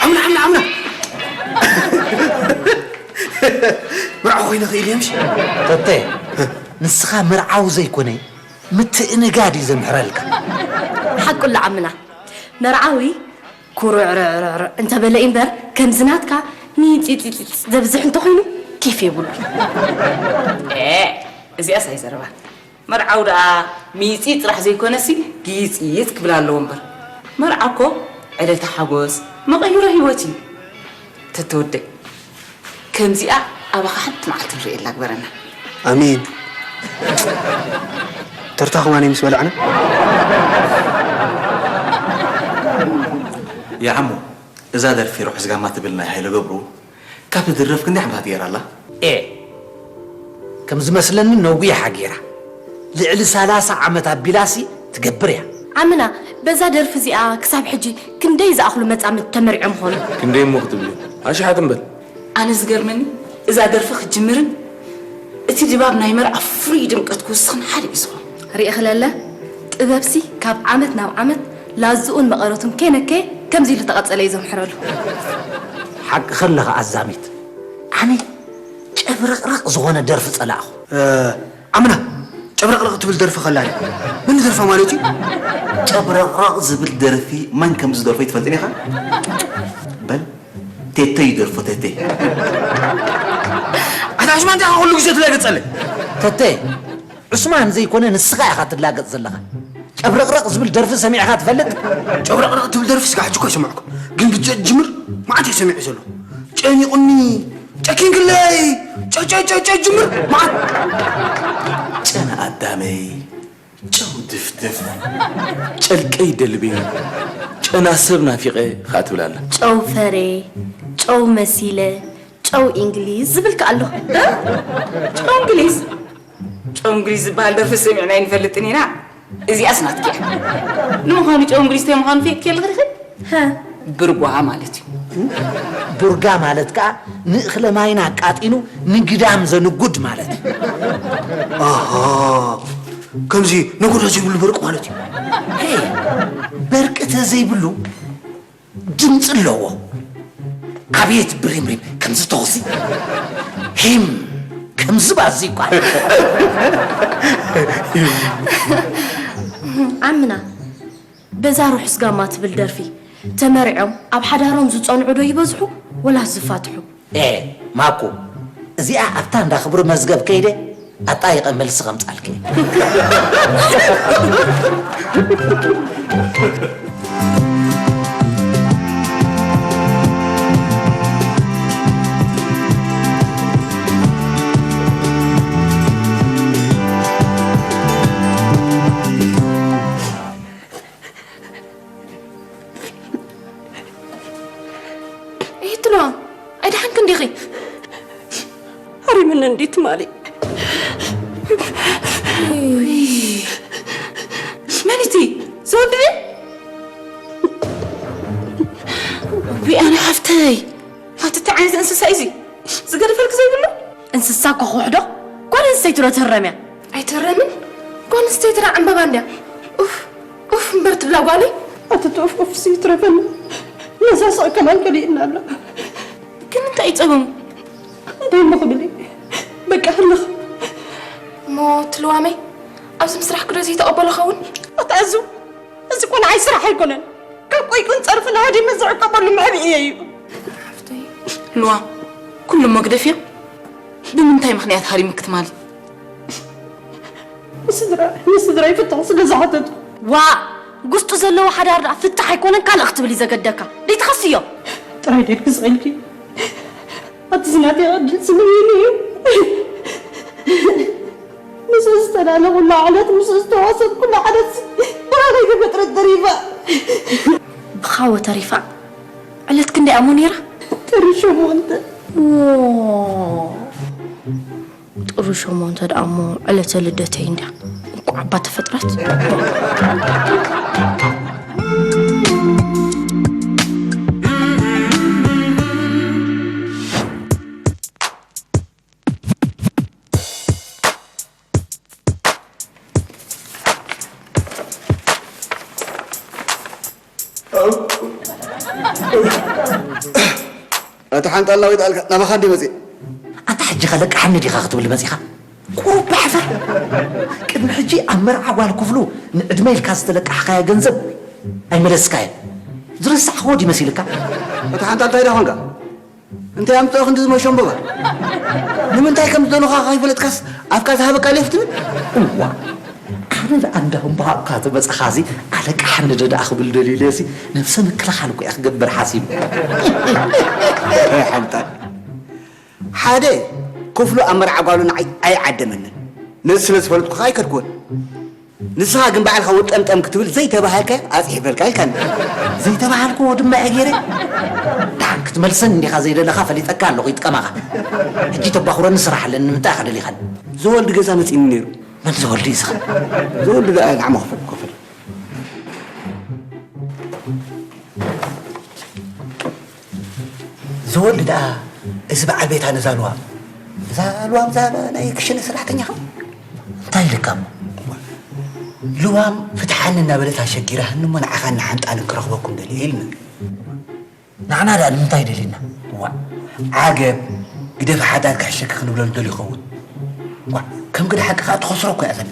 ዓምና ዓምና ዓምና። መርዓ ኮይነ ክእል እየ ምሽ? ተተ፣ ንስኻ መርዓዊ ዘይኮነ ምትእንጋድ እዩ ዘምሕረልካ። ሓቁ ኣሎ ዓምና። መርዓዊ ኩርዕርዕርዕ እንተበለ እምበር፣ ከምዚ ናትካ ሚፂፂፂፅ ዘብዝሕ እንተኾይኑ ኬፍ የብሉ። ኤ፣ እዚኣስ ኣይዘረባን። መርዓዊ ደኣ ሚፂ ጥራሕ ዘይኮነሲ ጊፂፅ ክብል ኣለዎ እምበር። መርዓ እኮ ዕለተ ሓጎስ፣ መቐይሮ ህይወት እዩ። ተተወደይ፣ ከምዚኣ ኣባኻ ሓንቲ መዓልቲ ንርእየላ ግበረና። ኣሜን። ተርታ ከማን ምስ በላዕና። ያ ዓሞ፣ እዛ ደርፊ ርሑስ ጋማ ትብል ናይ ሃይለ ገብሩ ካብ ትድረፍ ክንደይ ዓመታት ገይራ ኣላ? ኤ፣ ከም ዝመስለኒ ነጒሓ ገይራ። ልዕሊ ሰላሳ ዓመት ኣቢላሲ ትገብር እያ። ዓምና፣ በዛ ደርፊ እዚኣ ክሳብ ሕጂ ክንደይ ዝኣኽሉ መጻምድቲ ተመሪዖም ኾኑ? ክንደይ እሞ ክትብሊ? ኣሽሓት እምበል። ኣነ ዝገርመኒ፣ እዛ ደርፊ ክትጅምርን እቲ ድባብ ናይ መርዓ ፍሉይ ድምቀት ክውስኽን ሓደ እዩ ዝኾን። ርኢኺ ለለ፣ ጥበብሲ ካብ ዓመት ናብ ዓመት ላዝኡን መቐረቱን ከይነከየ ከምዚ ኢሉ ተቐጸለ እዩ ዘምሕረሉ። ሓቅኺ ኣለኺ ኣዛሚት። ኣነ ጨብረቕረቕ ዝኾነ ደርፊ ጸላእኹ። እ፣ ዓምና፣ ጨብረቕረቕ ትብል ደርፊ ከላ ድያ? መን ዝደርፋ ማለት እዩ? ጨብረቕረቕ ዝብል ደርፊ መን ከም ዝደርፎ ኣይትፈልጥን ኢኻ? በል፣ ቴቴ ይደርፎ፣ ቴቴ። ኣታ ሽማ እንታይ ኩሉ ግዜ ትላገጸለይ? ተተ፣ ዑስማን ዘይኮነ ንስኻ ኢኻ ትላገጽ ዘለኻ። ጨብረቕረቕ ዝብል ደርፊ ሰሚዕኻ ትፈልጥ? ጨብረቕረቕ ትብል ደርፊ ስጋ ሕጂ እኮ ኣይሰማዕኩ። ግን ብጨ ጅምር መዓት እየ ሰሚዐ ዘሎ። ጨኒቑኒ፣ ጨኪንክለይ፣ ጨ፣ ጨ፣ ጨ፣ ጨ ጅምር መዓት። ጨና ኣዳመይ፣ ጨው ድፍድፍ፣ ጨልቀይ ደልቤ፣ ጨ፣ እና ሰብ ናፊቐ ኸኣ ትብል ኣላ። ጨው ፈሬ፣ ጨው መሲለ፣ ጨው እንግሊዝ ዝብል ከኣ ኣሎ። ጨው እንግሊዝ? ጨው እንግሊዝ ዝበሃል ደርፊ ሰሚዕና ኣይንፈልጥን ኢና። እዚኣስ ናትኪ እያ። ንምዃኑ ጨው እንግሊዝ እንታይ ምዃኑ ፈሊጥኪ ኣለኺ ዲኺ? ሀ። ብርጓ ማለት እዩ። ቡርጋ ማለት ከኣ ንእኽለ ማይና ኣቃጢኑ ንግዳም ዘንጉድ ማለት እዩ። ኣሃ፣ ከምዚ ነጎዳ ዘይብሉ በርቂ ማለት እዩ። ሄይ፣ በርቂ ተዘይብሉ ድምፂ ኣለዎ። ኣቤት ብሪምሪም ከምዚ ተኹሲ። ሂም ከምዚ ባዚ ይኳ። ዓምና፣ በዛ ርሑስ ጋማ ትብል ደርፊ ተመሪዖም ኣብ ሓዳሮም ዝጸንዑ ዶ ይበዝሑ ወላስ ዝፋትሑ? ኤ፣ ማኩ፣ እዚኣ ኣብታ እንዳ ክብሪ መዝገብ ከይደ ኣጣይቐ መልሲ ከምጻልኪ። እሂ ትለዋ፣ ኣይደሓንክን ዲኺ? ሃሪምኒ እንዲ ትማሊ። መን እቲ? ዘወዲ ድዩ? ዊኣነ ሓፍተይ፣ ኣቲ እንታይ ዓይነት እንስሳ እዩ እዚ? ዝገደፈልክ ዘይብሉ? እንስሳ ኮኾሕ ዶ? ጓል ኣንስተይቲ ዶ ትህረም እያ? ኣይትህረምን? ጓል ኣንስተይቲ ደኣ ዕምበባ እንድያ። ኡፍ፣ ኡፍ እምበር ትብላ ጓለይ። ኣቲ እቲ ኡፍ ኡፍ ሲ ይትረፈኒ። ነዛ ስቕ ከማን ከሊእና ኣሎ። ግን እንታይ እዩ ጸገሙ? እንታይ እሞ ክብል እዩ? በቃ ህልኽ። እሞ ትልዋመይ፣ ኣብዚ ምስራሕ ክዶ ዘይተቐበሎ ኸውን? ኣቲ ኣዙ፣ እዚ እኮ ንዓይ ስራሕ ኣይኮነን። ካብ ቆይቁን ጸርፍን ሃዲመ ዝዕቀበሉ መዕብኢየ እዩ። ሓፍተይ፣ ልዋም፣ ኩሉ መግደፍዮ? ብምንታይ ምኽንያት ሃሪምክ ትማሊ? ንስድራ፣ ንስድራይ ፍትሒ ስለ ዝሓተትኩ። ዋእ! ጉስጢ ዘለዎ ሓዳር ደኣ ፍታሕ ኣይኮነን ካልእ ክትብል እዩ ዘገደካ። ደይትኸስዮ! ጥራይ ደድኪ ስቕ ኢልኪ። ኣቲ ዝናተይ ዕድል ስለ ኢሉ እዩ። ምስኡ ዝተላለኹላ ዕለት፣ ምስኡ ዝተዋሰጥኩላ ዕለት፣ ብራኸይ ተፈጥረት ተሪፋ። ብኻወ ተሪፋ። ዕለት ክንደይ እሞ ነይራ? ጥሪ ሸሞንተ። ዎ። ጥሪ ሸሞንተ ደኣ እሞ ዕለተ ልደተይ እንድያ። እንቋዕ እባ ተፈጥረት። ኣታ ሓንጣላ ወይ ደኣልካ ናባኻ እንዲ መፅእ። ኣታ ሕጂ ኸለቅሓኒ ዲኻ ክትብል መፂኻ? ቁሩብ ሕፈር። ቅድሚ ሕጂ ኣብ መርዓ ጓል ክፍሉ ንዕድመ ኢልካ ዝተለቃሕካዮ ገንዘብ ኣይመለስካዮን። ዝረሳዕኽዎ ድዩ መሲልካ? ኣታ ሓንጣል እንታይ ደኣ ኾንካ? እንታይ ኣምፅኦ ክንዲ ዝመሾምበባ? ንምንታይ ከም ዝደለኻ ከይፈለጥካስ ኣፍካ ዝሃበካ ሌፍ ትብል? እዋ፣ ኣነ ደኣ እንዳኹም ብሃቕካ ተመጻኻ እዚ ኣለቃሓኒ ዶ ደኣ ክብል ደልዩ ኢለሲ ነብሰ ምክልኻል እኮ እየ ክገብር ሓሲብ። ሓንጣል። ሓደ ክፍሉ ኣብ መርዓ ጓሉ ንዓይ ኣይዓደመንን። ነዚ ስለ ዝፈለጥኩ ከኣ ኣይከድኩዎን። ንስኻ ግን ባዕልኻ ወጠምጠም ክትብል ዘይተባሃልካዮ ኣጽሒፈልካ ኢልካኒ። ዘይተባሃልክዎ ድማ እየ ገይረ። ደሓን ክትመልሰኒ እንዲኻ ዘይደለኻ ፈሊጠካ ኣለኹ፣ ይጥቀማኻ። ሕጂ ተባኹረኒ ስራሕ ኣለኒ፣ ንምንታይ ኢኻ ደሊኻኒ? ዘወልዲ ገዛ መጺእኒ ነይሩ። መን ዘወልዲ እዩ ስኻ? ዘወልዲ ደኣ ላዕሞ ክፈል፣ ክፈል። ዘወልዲ ደኣ እዚ በዓል ቤታ ነዛ ልዋም፣ እዛ ልዋም እዛ ናይ ክሽነ ሰራሕተኛኻ እንታይ ኢልካ እሞ? ልዋም ፍትሓኒ እናበለት ኣሸጊራህኒ እሞ ንዓኻን ንሓንጣልን ክረኽበኩም ደልየ ኢልኒ። ንዓና ደኣ ንምንታይ ደልዩና? ዋ፣ ዓገብ ግደፍ ሓዳር ክሕሸኪ ክንብሎ ንደልዩ ይኸውን። ዋ፣ ከም ግደ ሓቂ ከኣ ትኸስሮ እኮ እያ ዘላ።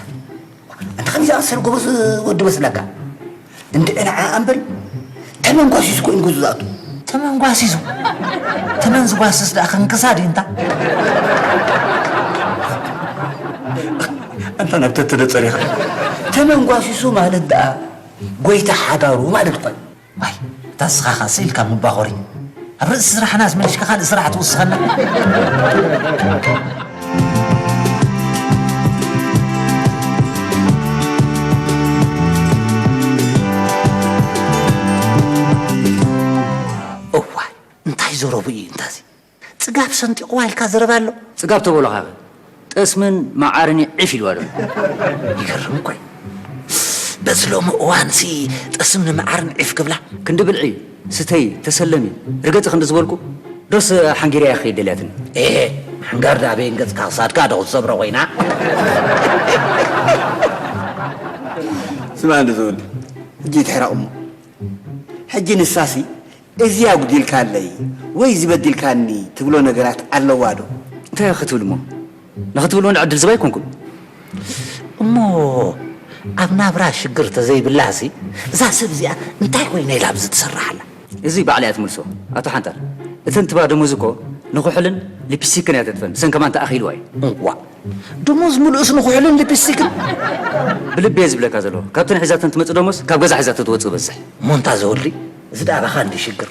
ኣንታ ከመይ ዝኣመሰለ ጎበዝ ወዲ መስለካ? እንድዒ ንዓ እምበር ተመን ጓሲሱ ኮይኑ ገዝኡ ዝኣቱ። ተመን ጓሲሱ? ተመን ዝጓስስ ደኣ ክንክሳ ድዩ እንታ? ኣንታ ናብ ተተደ ጸሪኻ። ተመን ጓሲሱ ማለት ደኣ ጎይታ ሓዳሩ ማለት እኮ እዩ። ዋይ፣ እታ ንስኻ ኸኣ ስኢልካ ምባኾሪ። ኣብ ርእሲ ስራሕና ኣስመሊሽካ ካልእ ስራሕ ትውስኸና። ዘረቡ እዩ እንታዚ። ጽጋብ ሰንጢቕዋ ኢልካ ዘረባ ኣሎ። ጽጋብ ተበሎ ካኸ? ጠስምን መዓርን ዒፍ ኢልዋ ዶ? ይገርም እኮ እዩ። በዚ ሎሚ እዋንሲ ጠስም ንመዓርን ዒፍ ክብላ? ክንዲ ብልዒ፣ ስተይ፣ ተሰለሚ፣ ርገጺ ክንዲ ዝበልኩ፣ ዶስ ሓንጊርያ ክኸይድ ደልያትኒ? ኤ፣ ሓንጋር ደኣ በየን ገጽካ ክሳድካ ዶ ክትሰብሮ ኮይና? ስማ እንዶ ተወልደ፣ ሕጂ ትሕረቕ እሞ። ሕጂ ንሳሲ፣ እዚ ኣጉዲልካለይ ወይ እዚ በዲልካኒ ትብሎ ነገራት ኣለዋ ዶ? እንታይ ክትብል እሞ? ንኽትብል እውን ዕድል ዝባ ኣይኮንኩን። እሞ ኣብ ናብራ ሽግር ተዘይብላሲ፣ እዛ ሰብ እዚኣ እንታይ ኮይና ኢላ ኣብዚ ትሰርሕ ኣላ? እዚ ባዕላ እያ ትምልሶ። ኣቶ ሓንታል፣ እተን ትባ ደሞዝ እኮ ንኹሕልን ሊፕስቲክን እያ ተጥፈን። ንሰን ከማን ተኣኺልዋ እዩ። እዋ፣ ደሞዝ ምሉእስ ንኹሕልን ሊፕስቲክን? ብልቢ እየ ዝብለካ ዘለኹ። ካብተን ሒዛተን ትመጽእ ደሞዝ፣ ካብ ገዛ ሒዛቶ ትወጽእ በዝሕ። እሞ እንታ ዘወልዲ፣ እዚ ደኣ ባኻ እንዲ ሽግር።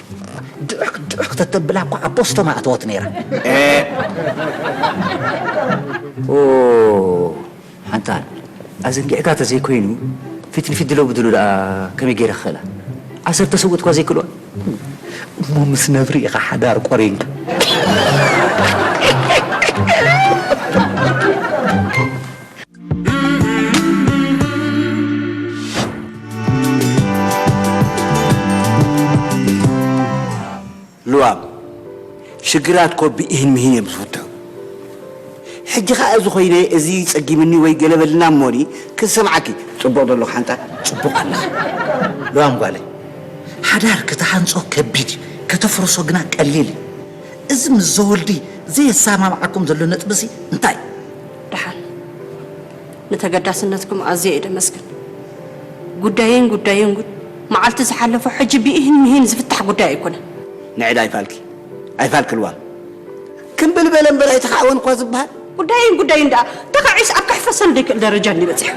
ድዕክ ድዕክ ተተብላ እኮ ኣብ ቦስቶማ ኣተወት ነይራ። ኦ፣ ሓንታ ኣዘንጊዕካ ተዘይኮይኑ፣ ፊት ንፊት ድሎ ብድሎ ደኣ ከመይ ገይረ ክኽእላ? ዓሰርተ ሰብኡት እኳ ዘይክእልዋ። እሞ ምስ ነብሪ ኢኻ ሓዳር ቆሪንካ። ልዋም፣ ሽግራት እኮ ብኢህን ምሂን እዮም ዝፍትሑ። ሕጂ ኸኣ እዚ ኮይነ፣ እዚ ጸጊምኒ ወይ ገለ በልና እሞኒ፣ ክንሰምዓኪ። ጽቡቕ ዶ ኣለኹ ሓንጣል? ጽቡቕ ኣለኻ። ልዋም ጓለይ፣ ሓዳር ክትሃንጾ ከቢድ እዩ፣ ከተፍርሶ ግና ቀሊል እዩ። እዚ ምስ ዘወልዲ ዘየሰማምዓኩም ዘሎ ነጥብሲ እንታይ? ደሓን። ንተገዳስነትኩም ኣዝየ እየ ደመስግን። ጉዳየይን ጉዳዩን ግን መዓልቲ ዝሓለፎ ሕጂ ብኢህን ምሂን ዝፍታሕ ጉዳይ ኣይኮነን። ንዕድ ኣይፋልኪ፣ ኣይፋልኪ ልዋም። ክምብል በለ እምበር ኣይተኻዕወን እኳ ዝበሃል። ጉዳየይን ጉዳዩን ደኣ ተኻዒስ ኣብ ከሕፈሰሉ ዘይክእል ደረጃ እንዲ በጺሑ።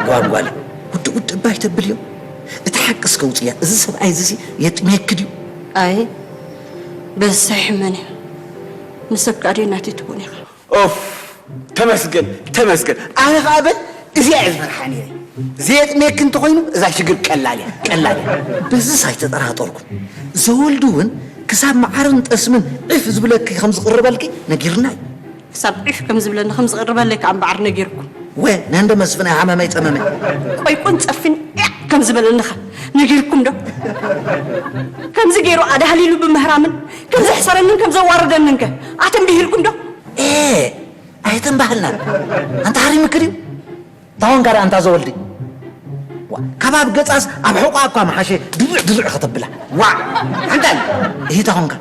ልዋም ጓል፣ ውድእ ውድእ እባ ኣይተብልዮ። እቲ ሓቂ እስከ ውጽያ፣ እዚ ሰብኣይ እዚሲ የጥምየኪ ድዩ? ኣይ፣ በዝሳ ይሕመን እዩ። ንሰብ ከኣ ደይ ናተይ ትኾን ኢኻ። ኦፍ፣ ተመስገን፣ ተመስገን። ኣነ ኸኣ በል እዚኣ እየ ዝፈርሓ ነይረ። ዘየጥምየኪ እንተኾይኑ እዛ ሽግር ቀላል እያ፣ ቀላል እያ። በዝስ ኣይተጠራጠርኩን። ዘወልዲ እውን ክሳብ መዓርን ጠስምን ዒፍ ዝብለኪ ከም ዝቕርበልኪ ነጊርና እዩ። ክሳብ ዒፍ ከም ዝብለኒ ከም ዝቕርበለይ ከኣ እምበኣር ነጊርኩም። ወ፣ ነንደ መስፍን ሃመመይ ጸመመ። ቆይ ቁን ጸፊን ዒቕ ከም ዝበለኒ ኸ ነጊርኩም ዶ? ከምዚ ገይሩ ኣዳህሊሉ ብምህራምን ከም ዘሕሰረንን ከም ዘዋረደንን ከ ኣተንቢሂልኩም ዶ? ኤ፣ ኣይተንባህልናን። ኣንታ ሃሪምክ ድዩ? ታሆንካ ደኣ ኣንታ ዘወልዲ። ዋ፣ ከባብ ገጻስ ኣብ ሕቋ እኳ መሓሸ ድርዕ ድርዕ ከተብላ። ዋ፣ ሓንታል። እሂ ታሆንካ።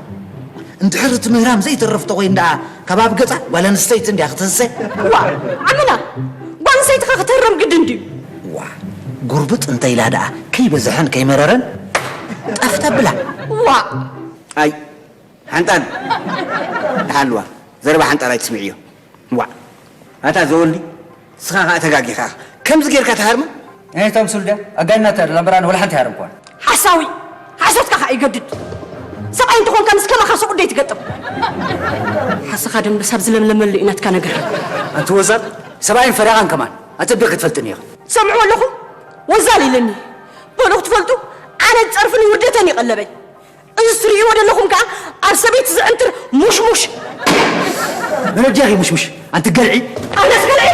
እንድሕር እቲ ምህራም ዘይተርፍ ተኾይኑ ደኣ ከባብ ገጻ ጓል ኣንስተይቲ እንድያ ክትህሰ። ዋ፣ ዓምና፣ ጓል ኣንስተይቲ ከ ክትህረም ግድን ድዩ? ዋ፣ ጉርብጥ እንተ ኢላ ደኣ ከይበዝሐን ከይመረረን ጠፍ ተብላ። ዋ። ኣይ፣ ሓንጣል። ደሓን ልዋ። ዘረባ ሓንጣል ኣይትስምዕዮ። ዋዕ። ኣታ ዘወልዲ፣ ንስኻ ኸኣ ተጋጊኻ። ከምዚ ጌርካ ትሃርማ? እኔ ተምሱል ድያ? ኣጋንና እታ ደላ እምበር ኣነ ወላ ሓንቲ ኣይሃረምኩዋን። ሓሳዊ! ሓሶትካ ኸኣ ይገድድ። ሰብኣይ እንተኾንካ ምስ ከማኻ ስቕ ደይ ትገጥም። ሓሰኻ ደንበሳ ኣብ ዝለምለመሉ እዩ ናትካ ነገር። ኣንቲ ወዛል፣ ሰብኣይን ፈረቓን ከማን ኣጸቢቕኪ ትፈልጥኒ ኢኺ። ትሰምዕዎ ኣለኹም? ወዛል ኢለኒ። በሉ ክትፈልጡ፣ ኣነ ዝጸርፍን ውርደተን ይቐለበይ። እዚ ትርእይዎ ዘለኹም ከኣ ኣብ ሰበይቲ ዝዕንትር ሙሽሙሽ። መን ኣዲኺ ሙሽሙሽ? ኣንቲ ገልዒ። ኣነስ ገልዒ?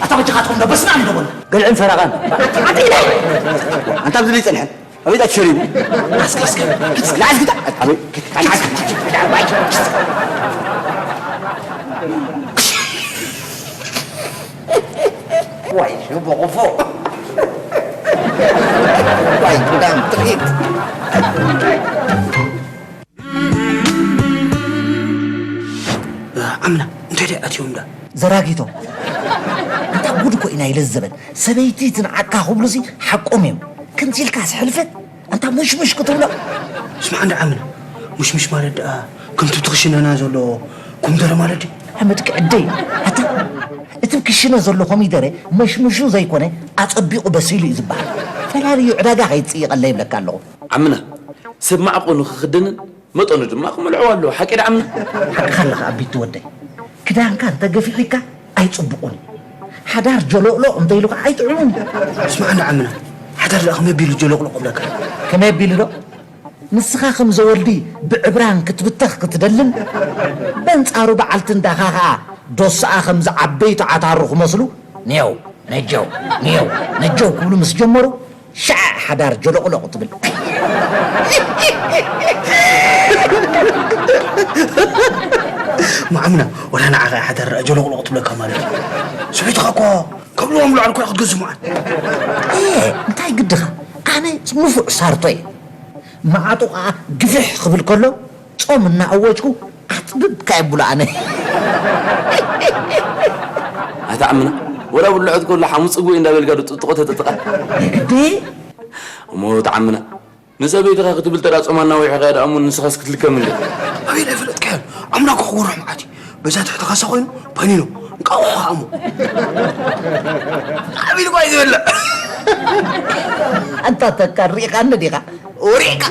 ኣታ በጃኻ ትኹም ዶ በስና ንደወል። ገልዕን ፈራቓን። ኣቲ ኢለይ። ኣንታ ኣብዚ ዘይጸንሐን። ኣበይ ዳት ሸሪቡ? ኣስኪ፣ ኣስኪ። ንዓስ ግዳ። ኣበይ? ንዓስ ግዳ። ዋይ፣ ሽቦ ቆፎ። ዋይ፣ ጉዳም ጥሪት። ዓምና፣ እንታይ ደኣ ኣትዮም ደኣ? ዘራጊቶም። ኣንታ ጉድ እኮ ኢና ኢለ ዘበን። ሰበይቲ ትንዓካ ክብሉሲ ሓቆም እዮም። ከምዚ ኢልካስ ሕልፈት? ኣንታ ሙሽሙሽ ክትብሎ። ስማዕ እንዳ ዓምና፣ ሙሽሙሽ ማለት ደኣ ከምቲ እቲ ክሽነና ዘሎ ኮሚደረ ማለት ድዩ? ኣመድክ ዕደይ። ኣታ እቲ ክሽነ ዘሎ ኮሚደረ መሽሙሹ ዘይኮነ ኣጸቢቑ በሲሉ እዩ ዝበሃል። ፈላልዩ ዕዳጋ ከይትጽይቐለይ ይብለካ ኣለኹ። ዓምና፣ ሰብ ማዕቆኑ ክኽደንን መጠኑ ድማ ክመልዕዎ ኣለዎ። ሓቂ ደኣ ዓምና? ሓቅኻ ኣለኻ ኣቢቲ ወደይ። ክዳንካ እንተገፊሑካ ኣይጽቡቑን እዩ። ሓዳር ጀሎቕሎቕ እንተኢሉ ከዓ ኣይጥዕሙን እዩ። ስማዕ እንዳ ዓምና፣ ሓዳር ደኣ ከመይ ኣቢሉ ጀሎቕሎቕ እብለካ? ከመይ ኣቢሉ ዶ? ንስኻ ከም ዘወልዲ ብዕብራን ክትብተኽ ክትደልን፣ በንጻሩ በዓልቲ እንዳኻ ኸኣ ዶስኣ ከምዚ ዓበይቲ ዓታሩ ክመስሉ፣ ኔው ነጀው፣ ኔው ነጀው ክብሉ ምስ ጀመሩ፣ ሻዕ ሓዳር ጀሎቕሎቕ ትብል። ማዕምና፣ ወላ ንዓኻ ሓዳር ጀሎቕሎቕ ትብለካ ማለት እዩ። ስሒትኻ እኮ፣ ከብልዎም ላዕሊ እኮ ክትገዝእ መዓት። ኤ፣ እንታይ ግድኻ? ኣነ ንፉዕ ሳርቶ እየ። መዓጡ ኸዓ ግፍሕ ክብል ከሎ፣ ጾም እናኣወጅኩ ኣጥብብካ የብሎ ኣነ። ኣታ ዓምና፣ ወላ ብልዖት ከሎ ሓሙስ ጽጉ እንዳበልካ ዶ ጥጥቆ ተጥጥቃ? እንዴ? እሞ ኣታ ዓምና፣ ንሰበይትኻ ክትብል ተራ ጾማ እናዊሕኻ ደኣ እሞ ንስኻስ ክትልከም እንዴ? ኣበይ ናይ ፈለጥካዮ? ኣምላኽ ክወርሕ መዓት እዩ። በዛ ትሕቲ ካሳ ኮይኑ፣ በኒኖ፣ እንቃቑሖ ከኣ እሞ። ዓቢሉ ጓይ ዝበልዕ። ኣንታ ተካ ሪኢኻኒ ዲኻ? ወሪዕካ።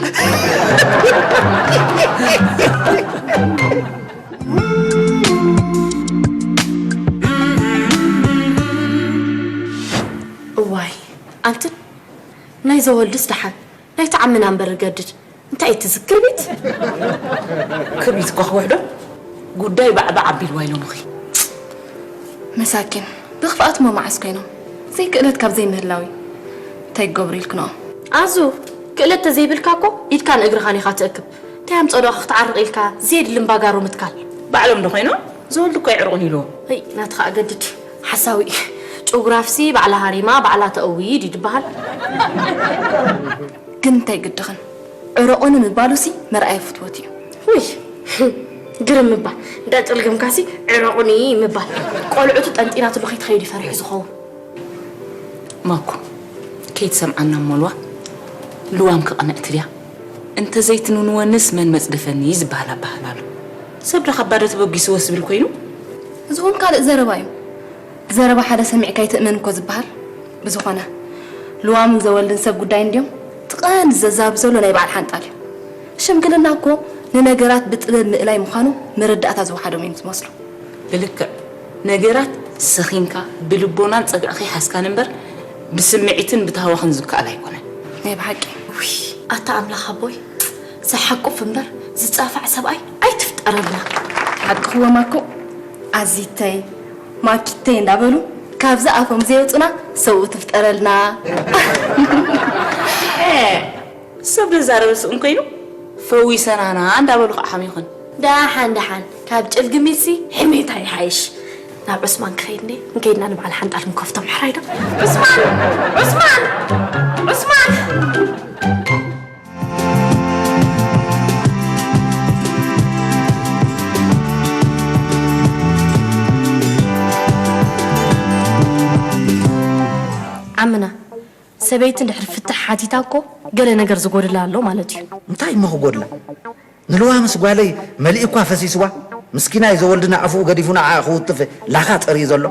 እዋይ፣ ኣንትን ናይ ዘወልድስ ደሓን፣ ናይ ተዓምና እምበር ገድድ። እንታይ እቲ ዝክርቢት? ክርቢት እኳ ክውሕዶ ጉዳይ ባዕባዕ ኣቢልዋ ኢሎምኺ። መሳኪን፣ ብኽፍኣት እሞ መዓስ ኮይኖም? ዘይክእለት ካብ ዘይምህላው እዩ። እንታይ ክገብሩ ኢልክንኦም? ኣዙ፣ ክእለት ተዘይብልካ እኮ ኢድካን እግርኻን ኢኻ ትእክብ። እንታይ ኣምጸኦ ዶ ክትዓርቕ ኢልካ ዘየድሊ እምባጋሮ ምትካል? ባዕሎም ዶ ኮይኖም? ዝወልዱ እኮ ኣይዕርቑን ኢልዎም። እይ፣ ናትኻ ኣገድድ። ሓሳዊ። ጨጉራፍሲ ባዕላ ሃሪማ፣ ባዕላ ተእዊ ድዩ ድበሃል? ግን እንታይ ግድኽን? ዕረቑኒ ምባሉሲ መርኣያ ፍትወት እዩ። ውይ፣ ግርም ምባል። እንዳ ጨልግምካሲ ዕረቑኒ ምባል። ቆልዑቱ ጠንጢናትሉ ከይትኸይድ እዩ ፈሪሑ ዝኸውን። ማኩ፣ ከይትሰምዓና እሞ ልዋም፣ ልዋም ክቐንዕቲ ድያ? እንተ ዘይትንውንወንስ መን መጽደፈኒ ዝበሃል ኣበሃል ኣሎ። ሰብ ዶ ካብ ባዶ ተበጊስዎ ዝብል ኮይኑ? እዚ እውን ካልእ ዘረባ እዩ። ዘረባ ሓደ ሰሚዕካ ኣይትእመን እኮ ዝበሃል። ብዝኾነ፣ ልዋምን ዘወልድን ሰብ ጉዳይ እንድዮም። እቲ ቀንዲ ዘዛርብ ዘሎ ናይ በዓል ሓንጣል እዩ። ሽምግልና እኮ ንነገራት ብጥበብ ምእላይ ምዃኑ መረዳእታ ዝወሓዶም እዮም ዝመስሉ። ብልክዕ ነገራት ሰኺንካ ብልቦናን ጸግዒ ከይሓዝካን እምበር ብስምዒትን ብታህዋኽን ዝከኣል ኣይኮነን። ናይ ብሓቂ። ውይ፣ ኣታ ኣምላኽ ኣቦይ፣ ዝሓቁፍ እምበር ዝጻፋዕ ሰብኣይ ኣይትፍጠረልና። ሓቅኽዎ ማኮ፣ ኣዚተይ ማኪተይ እንዳበሉ ካብዛ ኣፎም ዘየውጹና ሰብኡ ትፍጠረልና። ኤ፣ ሰብ ዘዛረበ ስቕ እንኮይኑ ፈዊሰናና እንዳበሉ ከዓ ሓሚኹን። ደሓን ደሓን፣ ካብ ጭልግሚትሲ ሕሜታ ይሓይሽ። ናብ ዑስማን ክኸይድ እንዴ? እንከይድና ንበዓል ሓንጣል ንከፍቶ ምሕራይ ዶ? ዑስማን! ዑስማን! ዑስማን! ዓምና፣ ሰበይቲ እንድሕር ፍትሕ ሓቲታ እኮ ገለ ነገር ዝጎድላ ኣሎ ማለት እዩ። እንታይ እሞ ክጎድላ? ንልዋምስ ጓለይ መሊኡ እኳ ፈሲስዋ፣ ምስኪናይ ዘወልድና ኣፉኡ ገዲፉ ንዓኣ ክውትፍ ላኻ ጸርዩ ዘሎ።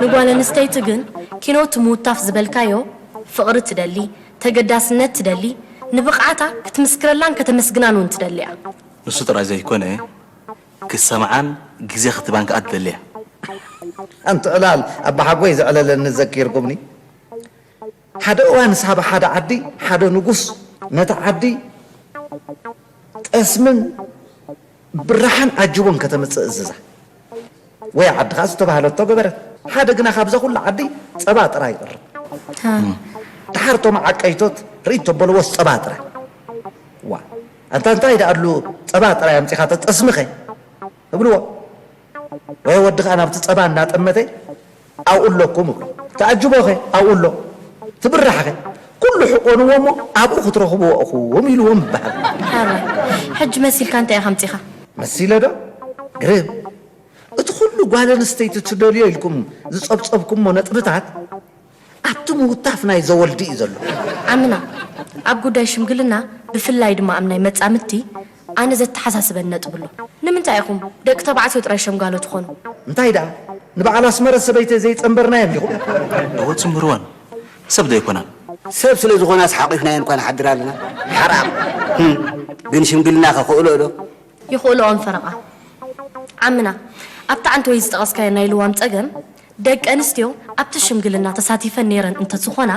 ንጓል ኣንስተይቲ ግን ኪኖ እቲ ምውታፍ ዝበልካዮ ፍቕሪ ትደሊ፣ ተገዳስነት ትደሊ፣ ንብቕዓታ ክትምስክረላን ከተመስግናን እውን ትደሊ እያ። ንሱ ጥራይ ዘይኮነ፣ ክሰምዓን ግዜ ክትባን ከኣ ትደሊ እያ። ኣንቲ ዕላል፣ ኣባሓጎይ ዘዕለለኒ ዘኪርኩምኒ። ሓደ እዋን ሳባ ሓደ ዓዲ፣ ሓደ ንጉስ ነቲ ዓዲ ጠስምን ብራሓን ዓጅቦን ከተምጽእ እዝዛ። ወይ ዓድኻ ዝተባህለቶ ገበረት። ሓደ ግና ካብዛ ኩላ ዓዲ ጸባ ጥራይ ይቕርብ። ደሓር እቶም ዓቀይቶት ርእይቶ በልዎስ ጸባ ጥራይ። ዋ፣ ኣንታ እንታይ ደኣሉ ጸባ ጥራይ ኣምጺኻ ተጠስምኸ? እብልዎ። ወይ ወዲ ኸኣ ናብቲ ጸባ እናጠመተ ኣብኡ ኣለኩም እብሎ። ተኣጅቦኸ ኣብኡ ኣሎ። ትብራሕኸ ኩሉ ሕቆንዎ እሞ ኣብኡ ክትረኽብዎ እኹም ኢልዎም ይበሃል። ሓራይ። ሕጂ መሲልካ እንታይ ኢኻ ኣምጺኻ? መሲለ ዶ? ግርም። እቲ ኩሉ ጓል ኣንስተይቲ ትደልዮ ኢልኩም ዝጸብጸብኩሞ ነጥብታት ኣብቲ ምውታፍ ናይ ዘወልዲ እዩ ዘሎ። ዓምና፣ ኣብ ጉዳይ ሽምግልና ብፍላይ ድማ ኣብ ናይ መጻምድቲ ኣነ ዘተሓሳስበኒ ነጥቢ ኣሎ። ንምንታይ ኢኹም ደቂ ተባዕትዮ ጥራይ ሸምጋሎ ትኾኑ? እንታይ ደኣ ንበዓል ኣስመረ ሰበይቲ ዘይጸንበርናዮም ዲኹም? እወ ጽንብርወን ሰብ ዶ ኣይኮናን? ሰብ ስለ ዝኾናስ ሓቂፍናየን እኳ ንሓድር ኣለና። ሓራም። ህም። ግን ሽምግልና ከኽእሎ ዶ? ይኽእልኦም ፈረቓ። ዓምና፣ ኣብቲ ዓንተወይ ዝጠቐስካዮ ናይ ልዋም ጸገም፣ ደቂ ኣንስትዮ ኣብቲ ሽምግልና ተሳቲፈን ነይረን እንተዝኾና፣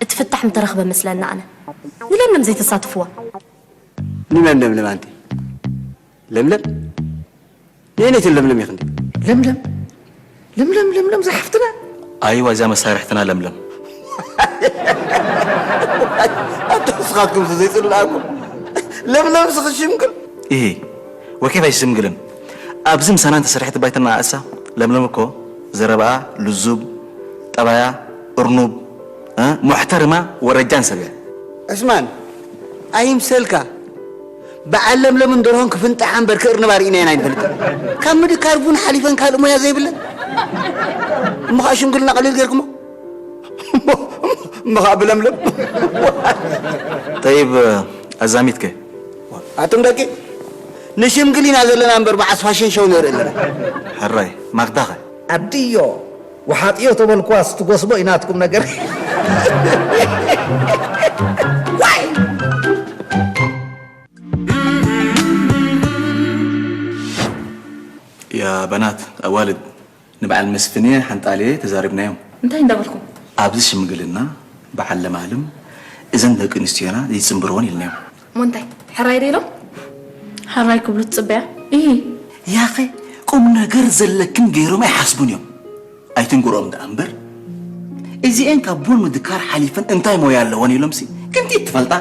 እቲ ፍታሕ ምተረኽበ መስለኒ ኣነ። ንለምለም ዘይተሳትፍዋ? ንመን ለምለም ኣንቲ? ለምለም? ነየነይቲ ለምለም ኢኺ እንዲ? ለምለም? ለምለም፣ ለምለም ዝሓፍትና? ኣይዋ፣ እዛ መሳርሕትና ለምለም። ኣታ ንስኻትኩም ዘይጽላእኩም። ለምለም ስኺ ሽምግል? ኢሂ፣ ወኬፍ ኣይሽምግልን። ኣብዚ ምሳና እንተሰርሐት ባይትና ኣእሳ፣ ለምለም እኮ ዘረባኣ ልዙብ፣ ጠባያ እርኑብ፣ እ፣ ሙሕተርማ ወረጃን ሰብ እያ። ዕስማን፣ ኣይምሰልካ። በዓል ለምለምን ደርሆን ክፍንጣሓ እምበር ክእርንባ ርኢናየን ኣይንፈልጥን። ካብ ምድካር ቡን ሓሊፈን ካልእ ሞያ ዘይብለን። እሞ ኸኣ ሽምግልና ቀሊል ጌርኩሞ? እሞ ኸኣ ብለምለም። ጠይብ፣ ኣዛሚትከ? ኣቱም ደቂ፣ ንሽምግል ኢና ዘለና እምበር መዓስ ፋሽን ሾው ነርኢ ኣለና? ሕራይ፣ ማክዳኸ? ኣድዮ፣ ወሓጥዮ ተበልኳስ ትጎስሞ ኢናትኩም ነገር። ዋይ! ያ በናት ኣዋልድ፣ ንበዓል መስፍንየ ሓንጣልየ ተዛሪብናዮም። እንታይ እንዳበልኩም? ኣብዚ ሽምግልና በዓል ለማልም እዘን ደቂ ኣንስትዮና ዘይጽንብርወን ኢልናዮም። እሞ እንታይ? ሕራይ ዶ ኢሎም? ሕራይ ክብሉ ትጽበያ? ኢሂ። ያኸ ቁም ነገር ዘለክን ገይሮም ኣይሓስቡን እዮም። ኣይትንግሮም ደኣ እምበር፣ እዚኤን ካብ ቡን ምድካር ሓሊፈን እንታይ ሞያ ኣለወን ኢሎምሲ ክንቲት ትፈልጣ፣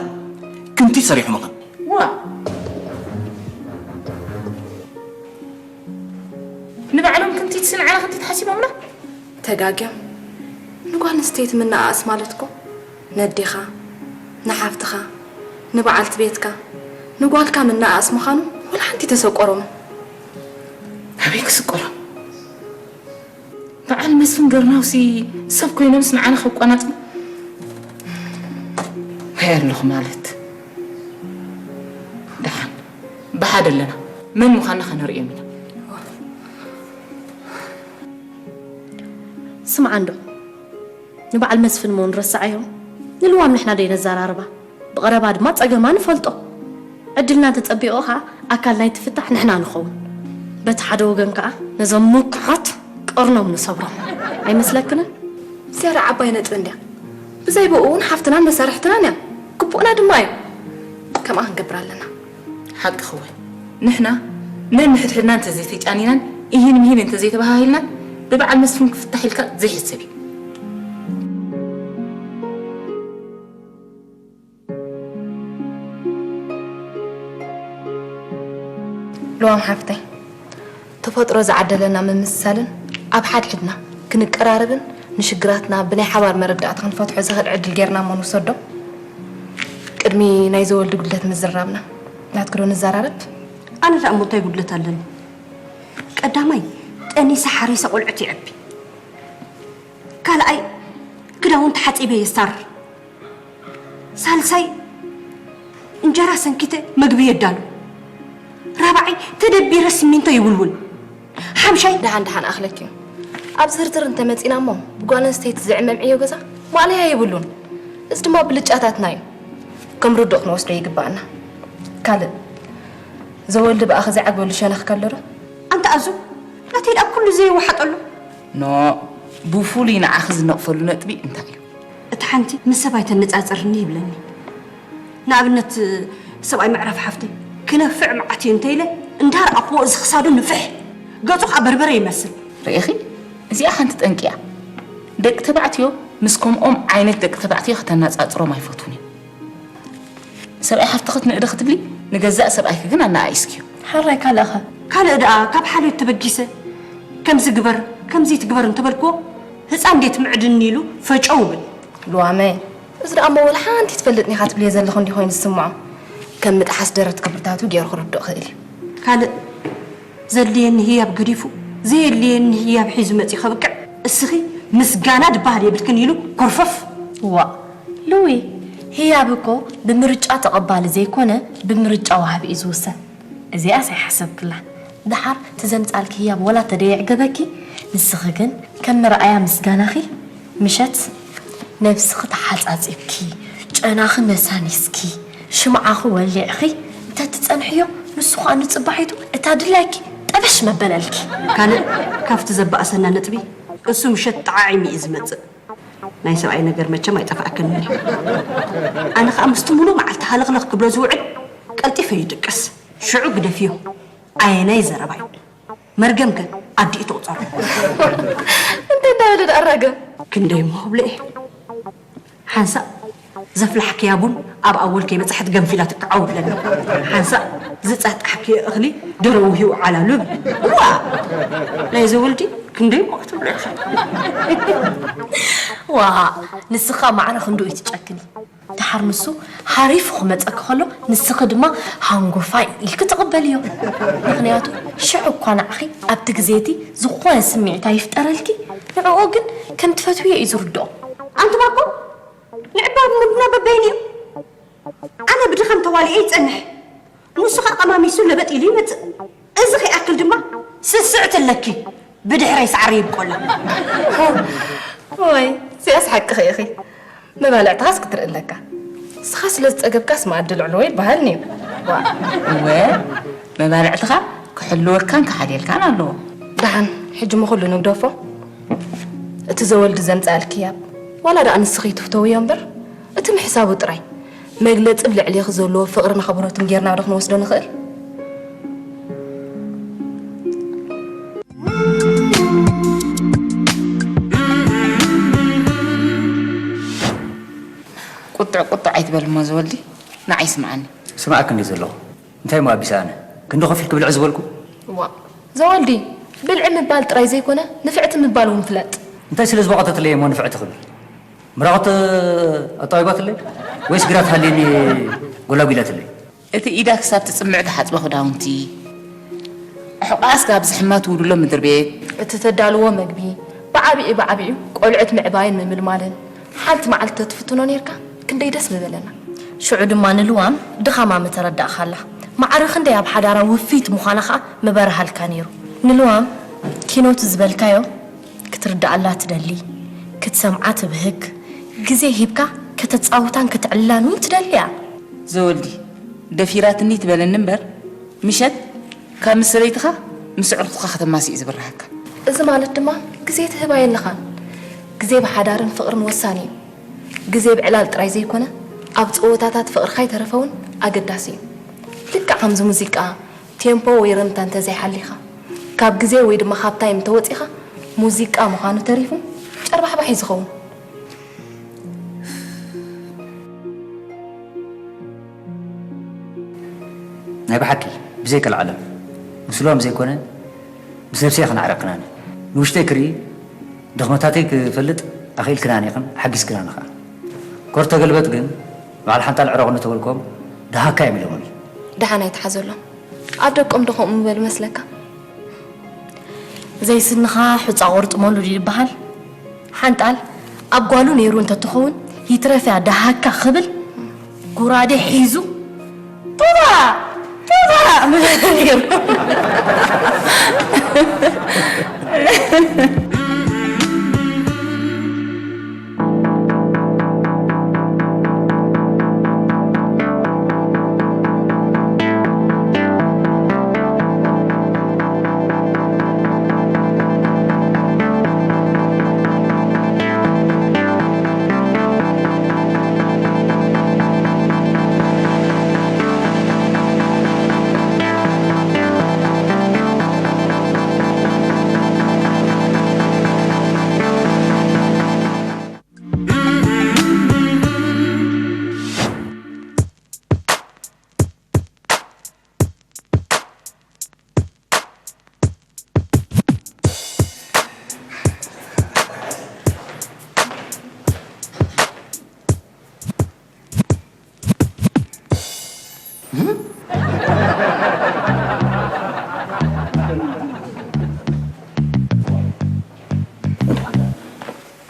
ክንቲት ሰሪሖምኸን። ዋ! ንባዕሎም ክንቲት ንዓና ክንቲት ሓሲቦምና? ተጋግዮም። ንጓል ኣንስተይቲ ምንኣኣስ ማለት እኮ ነዴኻ፣ ንሓፍትኻ፣ ንበዓልቲ ቤትካ፣ ንጓልካ ምንኣኣስ ምዃኑ ወላ ሓንቲ ተሰቆሮም። ኣበይ ክስቆሮም? በዓል መስፍን ገርናውሲ ሰብ ኮይኖምስ ንዓና ከቋናጽ እንታይ ኣለኹ ማለት? ደሓን ብሓደ ኣለና። መን ምዃንና ከነርእዮም ኢና። ስምዓ እንዶ፣ ንበዓል መስፍን እሞ ንረስዓዮ። ንልዋም ንሕና ደይ ነዘራርባ። ብቐረባ ድማ ጸገማ ንፈልጦ። ዕድልና ተጸቢቑ ኸኣ ኣካል ናይቲ ፍታሕ ንሕና ንኸውን። በቲ ሓደ ወገን ከኣ ነዞም ምኩሓት ቀርኖም ንሰብሮም። ኣይመስለክንን? ዝያዳ ዓባይ ነጥቢ እንድያ። ብዘይ ብኡ እውን ሓፍትናን መሳርሕትናን እያ። ግቡእና ድማ እዩ። ከምኣ ክንገብር ኣለና። ሓቅኺ እወ። ንሕና ነንሕድሕድና እንተዘይተጫኒናን ኢሂን ምሂን እንተዘይተበሃሂልናን ብበዓል መስፍን ክፍታሕ ኢልካ ዘይሕሰብ እዩ። ልዋም ሓፍተይ፣ ተፈጥሮ ዝዓደለና ምምስሳልን ኣብ ሓድሕድና ክንቀራረብን ንሽግራትና ብናይ ሓባር መረዳእታ ክንፈትሖ ዘኽእል ዕድል ጌርና እሞ ንውሰዶ። ቅድሚ ናይ ዘወልዲ ጉድለት ምዝራብና ናትክዶ ንዘራረብ? ኣነ ደኣ እሞ እንታይ ጉድለት ኣለኒ? ቀዳማይ፣ ጠኒሰ ሓሪሰ ቆልዑት የዕቢ። ካልኣይ፣ ክዳውንቲ ሓጺበ የስታርር። ሳልሳይ፣ እንጀራ ሰንኪተ መግቢ የዳሉ። ራብዓይ፣ ተደቢረ ሲሚንቶ ይውልውል። ሓምሻይ፣ ደሓን ደሓን ኣኽለኪ እዩ። ኣብ ዝርዝር እንተመጺና እሞ ብጓል ኣንስተይቲ ዝዕመም ዕዮ ገዛ ማእለያ የብሉን። እዚ ድማ ብልጫታትና እዩ። ከም ርዱእ ክንወስዶ ይግባኣና። ካልእ፣ ዘወልዲ ብኣኺ ዘይዓግበሉ ሸነኽ ከሎ ዶ? ኣንታ ኣዙ፣ ናተይ ደኣ ኩሉ ዘይወሓጠሉ። ኖ፣ ብፍሉይ ንዓኺ ዝነቕፈሉ ነጥቢ እንታይ እዩ? እቲ ሓንቲ ምስ ሰብ ኣይተነጻጽርኒ ይብለኒ። ንኣብነት፣ ሰብኣይ መዕረፊ ሓፍተይ ክነፍዕ መዓት እዩ እንተ ኢለ እንዳረኣኽዎ እዚ ክሳዱ ንፍሕ፣ ገጹ ኸኣ በርበረ ይመስል። ርኢኺ? እዚኣ ሓንቲ ጠንቂ እያ። ደቂ ተባዕትዮ ምስ ከምኦም ዓይነት ደቂ ተባዕትዮ ከተነጻጽሮም ኣይፈትዉን እዮም። ሰብኣይ ሓፍትኺ ክትንእዲ ክትብሊ ንገዛእ ሰብኣይኪ ግን ኣነኣኢስክዮ። ሓራይ ካልእኸ? ካልእ ደኣ ካብ ሓልዮት ተበጊሰ ከምዚ ግበር ከምዚ ትግበር እንተበልክዎ ህፃን ዴት ምዕድኒ ኢሉ ፈጨው ይብል። ልዋመ፣ እዚ ደኣ እሞ ወላ ሓንቲ ትፈልጥኒ ኢኻ ትብልዮ ዘለኹ እንዲ ኮይኑ ዝስምዖ። ከም ምጥሓስ ደረት ክብርታቱ ገይሩ ክርድኦ ክእል እዩ። ካልእ ዘድልየኒ ህያብ ገዲፉ ዘየድልየኒ ህያብ ሒዙ መፂኡ ከብቅዕ እስኺ ምስጋና ድበሃል የብልክን ኢሉ ኮርፈፍ። ዋእ ሉዊ፣ ህያብ እኮ ብምርጫ ተቐባሊ ዘይኮነ ብምርጫ ወሃቢ እዩ ዝውሰን። እዚኣስ ኣይሓሰብክላን። ደሓር እቲ ዘምጻልኪ ህያብ ወላ ተደየዕገበኪ፣ ንስኺ ግን ከም መርኣያ ምስጋናኺ ምሸት ነብስኺ ተሓጻጺብኪ፣ ጨናኺ ነሳኒስኪ፣ ሽምዓኺ ወሊዕኺ እንተትጸንሕዮ፣ ንሱ ኸኣ ንጽባሒቱ እታ ድላይኪ ጠበሽ መበለልኪ። ካልእ ካብቲ ዘባእሰና ነጥቢ፣ እሱ ምሸት ጠዓዒሙ እዩ ዝመጽእ። ናይ ሰብኣይ ነገር መቸም ኣይጠፍኣክን እዩ። ኣነ ኸኣ ምስቲ ሙሉእ መዓልቲ ሃለኽለኽ ክብሎ ዝውዕል፣ ቀልጢፈ ይድቅስ። ሽዑ ግደፍዮ። ኣየናይ ዘረባይ? መርገምከ ኣዲኡ ትቑጸሮ። እንታይ እንዳበለ ደኣ ራገም? ክንደይ እሞ ክብሎ እየ። ሓንሳእ ዘፍላሕክያ ቡን ኣብ ኣወል ከይበጽሐት ገንፊላ ትከዓው ብለኒ። ሓንሳእ ዝጸህጣሕክዮ እኽሊ ደሮ ውሂቡ ዓላሉ ይብል። እዋ! ናይ ዘወልዲ ክንደይ እሞ ክትብሎ ኢኻ። ዋ፣ ንስኻ ማዕረ ክንድኡ እዩ ትጨክኒ። ደሓር ንሱ ሓሪፉ ክመጸኪ ከሎ፣ ንስኺ ድማ ሃንጎፋይ ኢልኪ ትቕበልዮ። ምኽንያቱ ሽዑ እኳ ንዓኺ ኣብቲ ግዜ እቲ ዝኾነ ስምዒት ኣይፍጠረልኪ፣ ንዕኡ ግን ከም ትፈትውዮ እዩ ዝርድኦ። ኣንቲ ማኮ፣ ንዕባ ሙድና በበይኑ እዩ። ኣነ ብድኻም ተዋሊኤ ይጸንሕ፣ ንሱ ኸኣ ቀማሚሱ ለበጥ ኢሉ ይመጽእ። እዚ ኸይኣክል ድማ ስስዕቲ ኣለኪ፣ ብድሕረይ ሳዕሪ ይብቆላ። ወይ፣ እዚኣስ ሓቅኺ ኢኺ። መባልዕትኻስ ክትርኢ ኣለካ። ንስኻ ስለ ዝጸገብካስ መኣዲ ልዕልዎ ይበሃል እዩ። ዋ። እወ፣ መባልዕትኻ ክሕልወካን ክሓልየልካን ኣለዎ። ደሓን፣ ሕጂ እሞ ኩሉ ንግደፎ። እቲ ዘወልዲ ዘምጽኣልኪ ህያብ፣ ዋላ ደኣ ንስኺ ትፍተውዮ እምበር፣ እቲ ምሕሳቡ ጥራይ፣ መግለጺ ኣብ ልዕሌኺ ዘለዎ ፍቕርን ኣኽብሮትን ጌርና ዶ ክንወስዶ ንኽእል? ቁጥዕ ቁጥዕ ኣይትበል እሞ ዘወልዲ፣ ንዓይ ስምዓኒ። ስምዓኪ እንድየ ዘለኹ። እንታይ እሞ ኣቢሰ ኣነ? ክንዲ ከፊልኪ ብልዒ ዝበልኩ? ዋ፣ ዘወልዲ፣ ብልዒ ምባል ጥራይ ዘይኮነ፣ ንፍዕቲ ምባል እውን ፍለጥ። እንታይ ስለ ዝበቐተትለይ እሞ ንፍዕቲ ክብል? ምራቕት ኣጣቢባትለይ? ወይስ ግራት ሃልዩኒ ጎላጒላትለይ? እቲ ኢዳ ክሳብ ትጽምዕ ትሓጽቦ ክዳውንቲ፣ ሕቖኣ እስካብ ዝሕማ ትውድሎ ምድሪ ቤት፣ እቲ ተዳልዎ መግቢ፣ ብዓቢኡ ብዓቢኡ ቆልዑት ምዕባይን ምምልማልን፣ ሓንቲ መዓልቲ ተትፍትኖ ኔርካ ክንደይ ደስ ምበለና። ሽዑ ድማ ንልዋም ድኻማ ምተረዳእኻላ። ማዕረ ክንደይ ኣብ ሓዳራ ውፍይቲ ምዃና ኸኣ ምበርሃልካ ኔሩ። ንልዋም ኪኖ እቲ ዝበልካዮ ክትርድኣላ ትደሊ፣ ክትሰምዓ ትብህግ፣ ግዜ ሂብካ ከተጻውታን ከተዕልላን እውን ትደሊ እያ። ዘወልዲ፣ ደፊራትኒ ትበለኒ እምበር፣ ምሸት ካብ ምስ ሰበይትኻ ምስ ኣዕሩኽትኻ ከተማሲ እዩ ዝብርሃካ። እዚ ማለት ድማ ግዜ ትህባ የለኻን። ግዜ ብሓዳርን ፍቕርን ወሳኒ እዩ። ግዜ ብዕላል ጥራይ ዘይኮነ፣ ኣብ ጸወታታት ፍቕርኻ ይተረፈ እውን ኣገዳሲ እዩ። ልክዕ ከምዚ ሙዚቃ፣ ቴምፖ ወይ ርምታ እንተዘይሓሊኻ፣ ካብ ግዜ ወይ ድማ ካብ ታይም እንተወጺኻ፣ ሙዚቃ ምዃኑ ተሪፉ ጨርባሕባሕ እዩ ዝኸውን። ናይ ብሓቂ ብዘይ ቀልዓለም ምስ ልዋም ዘይኮነ ምስ ነብሰይ ክነዕረቅክናኒ ንውሽጠይ ክርኢ ድኽመታተይ ክፈልጥ ኣኽኢልክናኒ ኢኽን ሓጊዝክናኒ ኸዓ። ኮር ተገልበጥ ግን በዓል ሓንጣል ዕረቑኒ ተበልኮም ደሃካ እዮም ኢሎምኒ። ደሓን ኣይትሓዘሎም። ኣብ ደቆም ዶ ከምኡ ምበሉ መስለካ? ዘይስንኻ ሑጻ ቆርጥመሉ ድዩ ይበሃል? ሓንጣል ኣብ ጓሉ ነይሩ እንተትኸውን ይትረፍያ ደሃካ ክብል ጉራዴ ሒዙ ቶባ ቶባ ምበለ ነይሩ።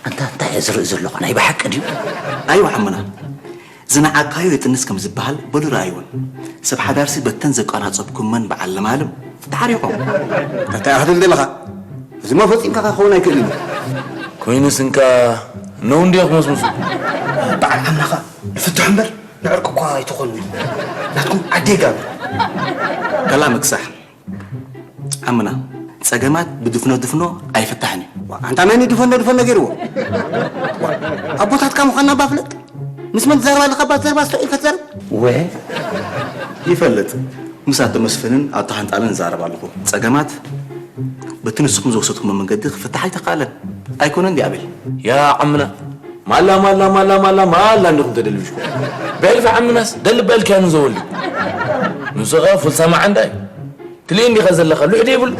ኣንታ እንታይ እየ ዝርኢ ዘለኹ? ናይ ብሓቂ ድዩ? ኣይዋ ሓሙና፣ ዝነዓቕካዮ ይጥንስ ከም ዝበሃል በሉ ረኣይዎን። ሰብ ሓዳርሲ በተን ዘቋናጸብኩመን በዓል ለማለም ተሓሪቖም። እንታይ ክትብል ዘለኻ? እዚማ ፈጺምካ ክኸውን ኣይክእልን እዩ። ኮይኑስ እንካ ነው እንዲዮ ክመስምሱ። በዓል ሓሙናኻ ንፍትሑ እምበር ንዕርቂ እኳ ኣይትኾኑን ኢኹም። ናትኩም ዓዲ የጋብር። ከላ ምክሳሕ። ዓምና፣ ጸገማት ብድፍኖ ድፍኖ ኣይፍታሕን እዩ። ዋ፣ ኣንታ መን እዩ ድፈኖ ድፈኖ ገይርዎ? ዋ፣ ኣቦታትካ ምዃንና እባ ፍለጥ። ምስ መን ትዛረብ ኣለኻ እባ? ትዛረብ ኣስተውዒልካ ትዛረብ። ወ- ይፈልጥ። ምስ ኣቶ መስፍንን ኣቶ ሓንጣልን እዛረብ ኣለኹ። ጸገማት በቲ ንስኹም ዝወሰድኩሞ መንገዲ ክፍታሕ ኣይተኻእለን። ኣይኮነን ድዩ ኣቤል? ያ ዓምና፣ ማላ፣ ማላ፣ ማላ፣ ማላ፣ ማላ እንዲኹም ተደልብሽኩ። ብሕልፊ ዓምናስ ደልብ በልካያ ንዘወሊ። ንሱ ኸ ፉል ሰማዕ እንዳ እዩ። ትልኢ እንዲኻ ዘለኻ፣ ልዑ ዶ የብሉ?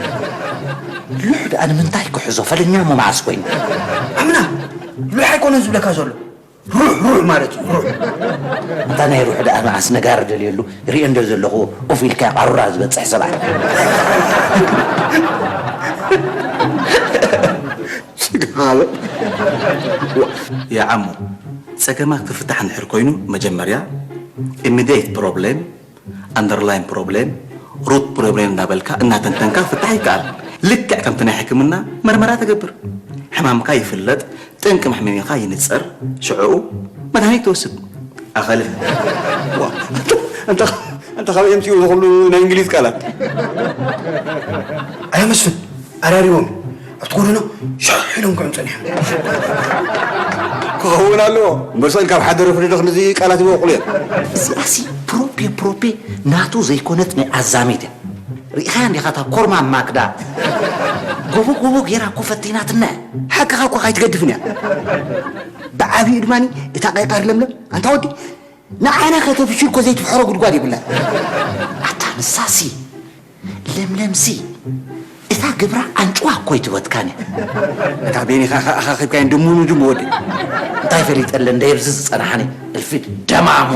ልዑ ደኣ ንምንታይ ክሕዞ? ፈለኛ እሞ መዓስ ኮይኑ? ዓምና፣ ልዑ ኣይኮነን ዝብለካ ዘሎ። ሩሕ፣ ሩሕ ማለት እዩ፣ ሩሕ። እንታ ናይ ሩሕ ደኣ መዓስ ነጋሪ ደልየሉ፣ ርእየ እንደ ዘለኹ ኡፍ ኢልካ ቃሩራ ዝበጽሕ ሰብኣይ። ስግሃለ። የዓሙ፣ ጸገማት ክፍታሕ እንድሕር ኮይኑ፣ መጀመርያ ኢሚዲየት ፕሮብሌም፣ ኣንደርላይን ፕሮብሌም፣ ሩት ፕሮብሌም እናበልካ እናተንተንካ ክፍታሕ ይከኣል። ልክዕ ከምቲ ናይ ሕክምና መርመራ ትገብር። ሕማምካ ይፍለጥ፣ ጠንቂ መሕመሚኻ ይንጸር፣ ሽዕኡ መድሃኒት ትወስድ። ኣኸለ። ዋ፣ ኣንታ፣ ኣንታ ካበይ የምፅኡ ዝኽሉ ናይ እንግሊዝ ቃላት? ኣያ መስፍን፣ ኣራሪቦም ኣብቲ ጎደና ሻሕ ኢሎም ክዕኑ ጸኒሖም። ክኸውን ኣለዎ። እምበር ስቕ ኢልካ ኣብ ሓደ ረፍርድኽ ነዚ ቃላት ይበቑሉ እዮም። እዚኣሲ ፕሮፔ ፕሮፔ ናቱ ዘይኮነት ናይ ኣዛሚት እያ። ርኢኻያ እንዲኻ እታ ኮርማን ማክዳ? ጎቦ ጎቦ ጌራ እኮ ፈቲናትና እያ። ሓቅኻ እኮ ካይትገድፍን እያ። ብዓብዩ ድማ እታ ቀይቃር ለምለም፣ ኣንታ ወዲ፣ ንዓና ከተፍሽል እኮ ዘይትፍሕሮ ጉድጓድ የብላን። ኣታ ንሳሲ፣ ለምለምሲ፣ እታ ግብራ ኣንጭዋ እኮ ኣይትወትካን እያ። እታ ቤኒኻ ኣኻኺብካዮ ድሙኑ ድሙ ወዲ። እንታይ ፈሊጠለ እንደ የብዚ ዝጸናሓኒ እልፊ ደማሙ።